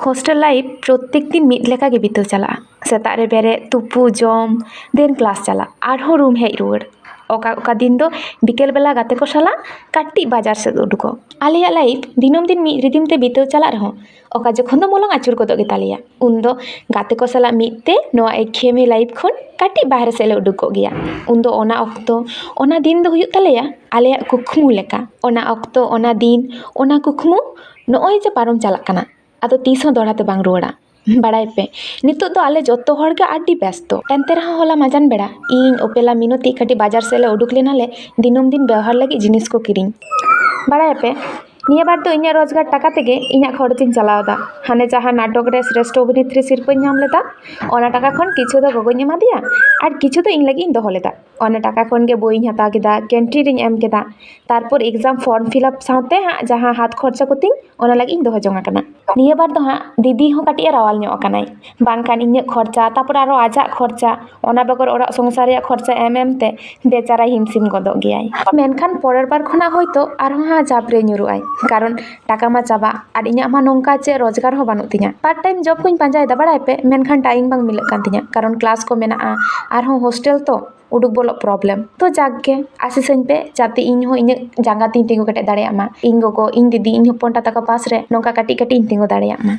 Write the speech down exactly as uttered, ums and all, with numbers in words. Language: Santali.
Hostel life ᱯᱨᱚᱛᱮᱠ ᱫᱤᱱ ᱢᱤᱫ ᱞᱮᱠᱟ ᱜᱮ ᱵᱤᱛᱟᱹᱣ ᱪᱟᱞᱟᱜᱼᱟ᱾ ᱥᱮᱛᱟᱜ ᱨᱮ ᱵᱮᱨᱮᱫ, ᱛᱩᱯᱩ, ᱡᱚᱢ, then class ᱪᱟᱞᱟᱜ, ᱟᱨᱦᱚᱸ room ᱦᱮᱡ ᱨᱩᱣᱟᱹᱲ᱾ ᱚᱠᱟ ᱚᱠᱟ ᱫᱤᱱ ᱫᱚ ᱵᱤᱠᱮᱞ ᱵᱮᱞᱟ ᱜᱟᱛᱮ ᱠᱚ ᱥᱟᱞᱟᱜ ᱠᱟᱹᱴᱤᱡ ᱵᱟᱡᱟᱨ ᱥᱮᱫ ᱩᱰᱩᱠᱚᱜ᱾ ᱟᱞᱮᱭᱟᱜ life ᱫᱤᱱᱟᱹᱢ ᱫᱤᱱ ᱢᱤᱫ rhythm ᱛᱮ ᱵᱤᱛᱟᱹᱣ ᱪᱟᱞᱟᱜ ᱨᱮᱦᱚᱸ, ᱚᱠᱟ ᱡᱚᱠᱷᱚᱱ ᱫᱚ ᱢᱚᱞᱚᱝ ᱟᱹᱪᱩᱨ ᱜᱚᱫᱚᱜ ᱜᱮᱛᱟᱞᱮᱭᱟ᱾ ᱩᱱᱫᱚ ᱜᱟᱛᱮ ᱠᱚ ᱥᱟᱞᱟᱜ ᱢᱤᱫ ᱛᱮ ᱱᱚᱣᱟ ᱮᱠᱷᱮᱢᱤ life ᱠᱷᱚᱱ ᱠᱟᱹᱴᱤᱡ ᱵᱟᱦᱨᱮ ᱥᱮᱫ ᱞᱮ ᱩᱰᱩᱠ ᱠᱚᱜ ᱜᱮᱭᱟ᱾ ᱩᱱᱫᱚ ᱚᱱᱟ ᱚᱠᱛᱚ, ᱚᱱᱟ ᱫᱤᱱ ᱫᱚ ᱦᱩᱭᱩᱜ ᱛᱟᱞᱮᱭᱟ ᱟᱞᱮᱭᱟᱜ ᱠᱩᱠᱢᱩ ᱞᱮᱠᱟ᱾ ᱚᱱᱟ ᱚᱠᱛᱚ, ᱚᱱᱟ ᱫᱤᱱ, ᱚᱱᱟ ᱠᱩᱠᱢᱩ ᱱᱚᱜᱼᱚᱭ ᱡᱮ ᱯᱟᱨᱚᱢ ᱪᱟᱞᱟᱜ ᱠᱟᱱᱟ, ᱟᱫᱚ ᱛᱤᱥ ᱦᱚᱸ ᱫᱚᱦᱲᱟ ᱛᱮ ᱵᱟᱝ ᱨᱩᱣᱟᱹᱲᱟ᱾ ᱵᱟᱲᱟᱭ ᱯᱮ, ᱱᱤᱛᱚᱜ ᱫᱚ ᱟᱞᱮ ᱡᱚᱛᱚ ᱦᱚᱲ ᱜᱮ ᱟᱹᱰᱤ ᱵᱮᱥᱛᱚ᱾ ᱮᱱᱛᱮ ᱨᱮᱦᱚᱸ ᱦᱚᱞᱟ ᱢᱟᱡᱟᱱ ᱵᱮᱲᱟ ᱤᱧ, ᱩᱯᱮᱞᱟ, ᱢᱤᱱᱚᱛᱤ ᱠᱟᱹᱴᱤᱡ ᱵᱟᱡᱟᱨ ᱥᱮᱫ ᱞᱮ ᱩᱰᱩᱠ ᱞᱮᱱᱟᱞᱮ ᱫᱤᱱᱟᱹᱢ ᱫᱤᱱ ᱵᱮᱣᱦᱟᱨ ᱞᱟᱹᱜᱤᱫ ᱡᱤᱱᱤᱥ ᱠᱚ ᱠᱤᱨᱤᱧ᱾ ᱵᱟᱲᱟᱭᱟᱯᱮ, ᱱᱤᱭᱟᱹ ᱵᱟᱨ ᱫᱚ ᱤᱧᱟᱹᱜ ᱨᱳᱡᱽᱜᱟᱨ ᱴᱟᱠᱟ ᱛᱮᱜᱮ ᱤᱧᱟᱹᱜ ᱠᱷᱚᱨᱚᱪᱤᱧ ᱪᱟᱞᱟᱣ ᱮᱫᱟ᱾ ᱦᱟᱱᱮ ᱡᱟᱦᱟᱸ ᱱᱟᱴᱚᱠ ᱨᱮ ᱥᱨᱮᱥᱴᱷᱚ ᱚᱵᱷᱤᱱᱮᱛᱨᱤ ᱥᱤᱨᱯᱟᱹᱧ ᱧᱟᱢ ᱞᱮᱫᱟ, ᱚᱱᱟ ᱴᱟᱠᱟ ᱠᱷᱚᱱ ᱠᱤᱪᱷᱩ ᱫᱚ ᱜᱚᱜᱚᱧ ᱮᱢᱟᱫᱮᱭᱟ ᱟᱨ ᱠᱤᱪᱷᱩ ᱫᱚ ᱤᱧ ᱞᱟᱹᱜᱤᱫ ᱤᱧ ᱫᱚᱦᱚ ᱞᱮᱫᱟ᱾ ᱚᱱᱟ ᱴᱟᱠᱟ ᱠᱷᱚᱱ ᱜᱮ ᱵᱳᱭᱤᱧ ᱦᱟᱛᱟᱣ ᱠᱮᱫᱟ, canteen ᱨᱤᱧ ᱮᱢ ᱠᱮᱫᱟ, ᱛᱟᱨᱯᱚᱨ exam form fill up ᱥᱟᱶᱛᱮ ᱦᱟᱸᱜ ᱡᱟᱦᱟᱸ ᱦᱟᱛ ᱠᱷᱚᱨᱪᱟ ᱠᱚᱛᱤᱧ, ᱚᱱᱟ ᱞᱟᱹᱜᱤᱫ ᱤᱧ ᱫᱚᱦᱚ ᱡᱚᱝ ᱟᱠᱟᱱᱟ᱾ ᱱᱤᱭᱟᱹ ᱵᱟᱨ ᱫᱚ ᱦᱟᱸᱜ ᱫᱤᱫᱤ ᱦᱚᱸ ᱠᱟᱹᱴᱤᱡ ᱮ ᱨᱟᱣᱟᱞ ᱧᱚᱜ ᱟᱠᱟᱱᱟᱭ, ᱵᱟᱝᱠᱷᱟᱱ ᱤᱧᱟᱹᱜ ᱠᱷᱚᱨᱪᱟ, ᱛᱟᱨᱯᱚᱨ ᱟᱨᱚ ᱟᱡᱟᱜ ᱠᱷᱚᱨᱪᱟ, ᱚᱱᱟ ᱵᱮᱜᱚᱨ ᱚᱲᱟᱜ ᱥᱚᱝᱥᱟᱨ ᱨᱮᱭᱟᱜ ᱠᱷᱚᱨᱪᱟ ᱮᱢ ᱮᱢ ᱛᱮ ᱵᱮᱪᱟᱨᱟᱭ ᱦᱤᱢᱥᱤᱢ ᱜᱚᱫᱚᱜ ᱜᱮᱭᱟᱭ᱾ ᱢᱮᱱᱠᱷᱟᱱ ᱯᱚᱨᱮᱨ ᱵᱟᱨ ᱠᱷᱚᱱᱟᱜ ᱦᱚᱭᱛᱳ ᱟᱨᱦᱚᱸ ᱦᱟᱸᱜ ᱪᱟᱯ ᱨᱮ ᱧᱩᱨᱩᱜ ᱟᱭ, ᱠᱟᱨᱚᱱ ᱴᱟᱠᱟ ᱢᱟ ᱪᱟᱵᱟᱜ ᱟᱨ ᱤᱧᱟᱹᱜ ᱢᱟ ᱱᱚᱝᱠᱟ ᱪᱮᱫ ᱨᱳᱡᱽᱜᱟᱨ ᱦᱚᱸ ᱵᱟᱹᱱᱩᱜ ᱛᱤᱧᱟᱹ᱾ Part time job ᱠᱚᱧ ᱯᱟᱸᱡᱟᱭᱮᱫᱟ, ᱵᱟᱲᱟᱭ ᱯᱮ, ᱢᱮᱱᱠᱷᱟᱱ time ᱵᱟᱝ ᱢᱤᱞᱟᱹᱜ ᱠᱟᱱ ᱛᱤᱧᱟᱹ, ᱠᱟᱨᱚᱱ class ᱠᱚ ᱢᱮᱱᱟᱜᱼᱟ, ᱟᱨᱦᱚᱸ hostel ᱛᱚ, ᱩᱰᱩᱠ ᱵᱚᱞᱚᱜ problem᱾ ᱛᱚ ᱡᱟᱠ ᱜᱮ, ᱟᱥᱤᱥᱟᱹᱧ ᱯᱮ ᱡᱟᱛᱮ ᱤᱧ ᱦᱚᱸ ᱤᱧᱟᱹᱜ ᱡᱟᱸᱜᱟ ᱛᱤᱧ ᱛᱤᱸᱜᱩ ᱠᱮᱴᱮᱡ ᱫᱟᱲᱮᱭᱟᱜ ᱢᱟ, ᱤᱧ ᱜᱚᱜᱚ, ᱤᱧ ᱫᱤᱫᱤ, ᱤᱧ ᱦᱚᱯᱚᱱ ᱮᱨᱟ ᱛᱟᱠᱚ ᱯᱟᱥ ᱨᱮ ᱱᱚᱝᱠᱟ ᱠᱟᱹᱴᱤᱡ ᱠᱟᱹᱴᱤᱡ ᱤᱧ ᱛᱤᱸᱜᱩ ᱫᱟᱲᱮᱭᱟᱜ ᱢᱟ᱾